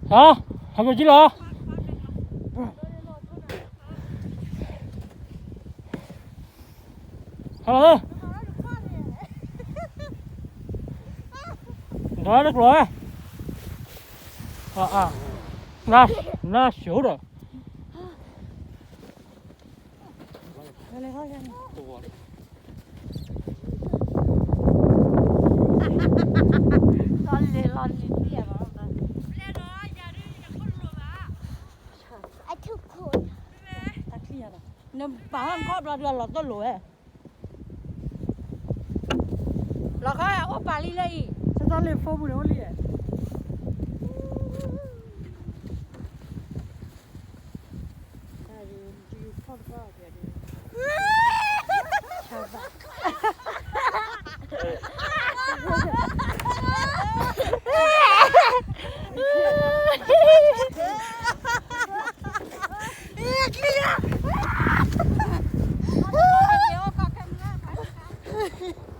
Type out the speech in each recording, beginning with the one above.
ဟါ, ဟဲက့ၤလီၤ. ဟါလီၤ, ဒီးတကျိၤ, နၢ်ဆိဒီး နပာ်ဟီၣ်နခီၣ်ဘျီဒုးလီၤတိၢ်လိာ်ဝဲ, လီၤခီအိၣ်ပာ်လံလၢအံၤ, တၢ်လ့ၣ်ဖိပူၤန့ၣ်အိၣ်လံ.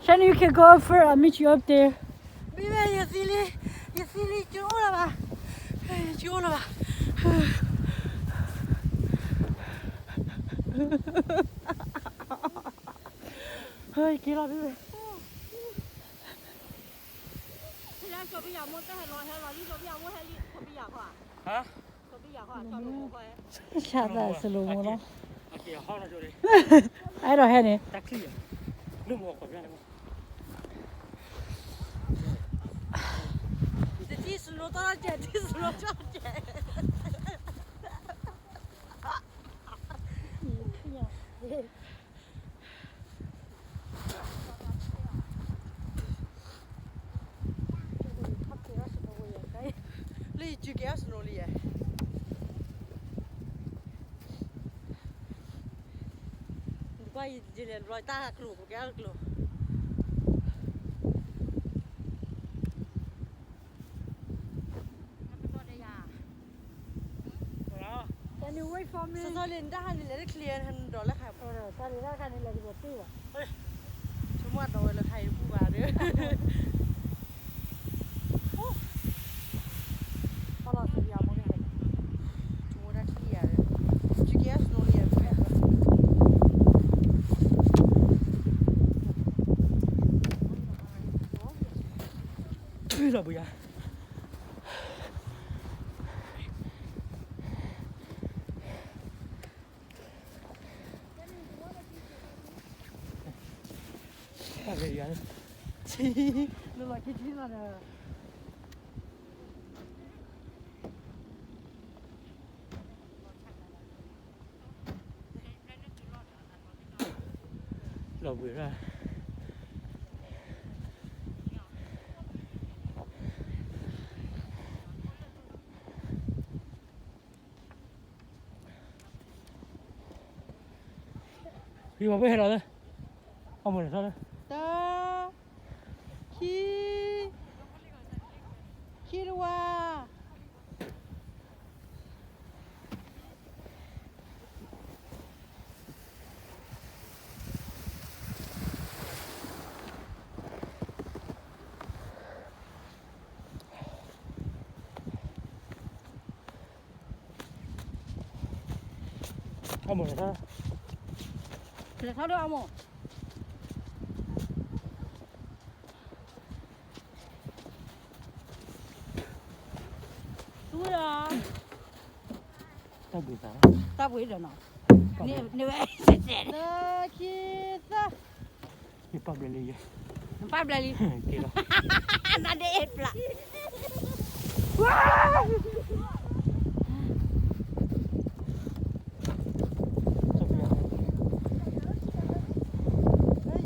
Shani, you can go up first. I'll meet you up there. ဘီဘဲ ယသံလံ, ယသံလံ, ယအိၣ်လၢၤဘၣ်, ယအိၣ်လၢၤဘၣ်. ဟဲက့ၤလီၤ ဘီဘဲ. ဟါ, ဆါသးစလိၤမိၢ်လီၤ, အဲၣ်ဒိးဟဲန့ၣ်, တထံၣ်စလိၤတီၢ်ကဲး, ထံၣ်စလိၤတီၢ်ကဲး. လၢယစုကဲအီၣ်စနိလံယဲ, နကွၢ်ယလဲၤဘျီတၢ်ကျိၤ ပကဲအီၣ်ကျိၤ. တၢ်န့ၣ် wait for me. စီၤစီၤလ့ၤ နတၢ်ဟးန့ၣ် လဲၤတချ့ ဟဲနဒီးလၢခါ, တၢ်န့ၣ် တၢ်ခါန့ၣ် လဲၤတဘျီတ့ၢ်ဘၣ်, ဆိကမိၣ်ဒီးဝဲလၢခါအံၤတပူၤဘၣ်ဒီး, ဟီၣ်လီၤစယၤမိၢ်န့ၣ်, တၢ်ချံယၤဒီး, စုကဲအီၣ်စနိလံယဲ, လီၤဘှံးယၤ. လီၤဘှံးရၣ်. ဟံၣ်ဝဲပှဲၤဟဲလီၤလၢ, အမိၢ်န့ၣ်လၢ, တၢ, ခံ, ခံတဝါ. အမိၢ်န့ၣ်, လဲၤထီၣ်ဒိၣ်အမိၢ်. သူဒီး, တၢ်ဘှံးသး, တၢ်ဘှံးဒီးနီၤ, န့ၣ်ဝဲ, သၢ, ခံ, သၢ, ယပာ်ဘျဲးလံယဲ, နပာ်ဘျဲးလံ, က့ၤလီၤ, နဒ့ပျး, ဝါ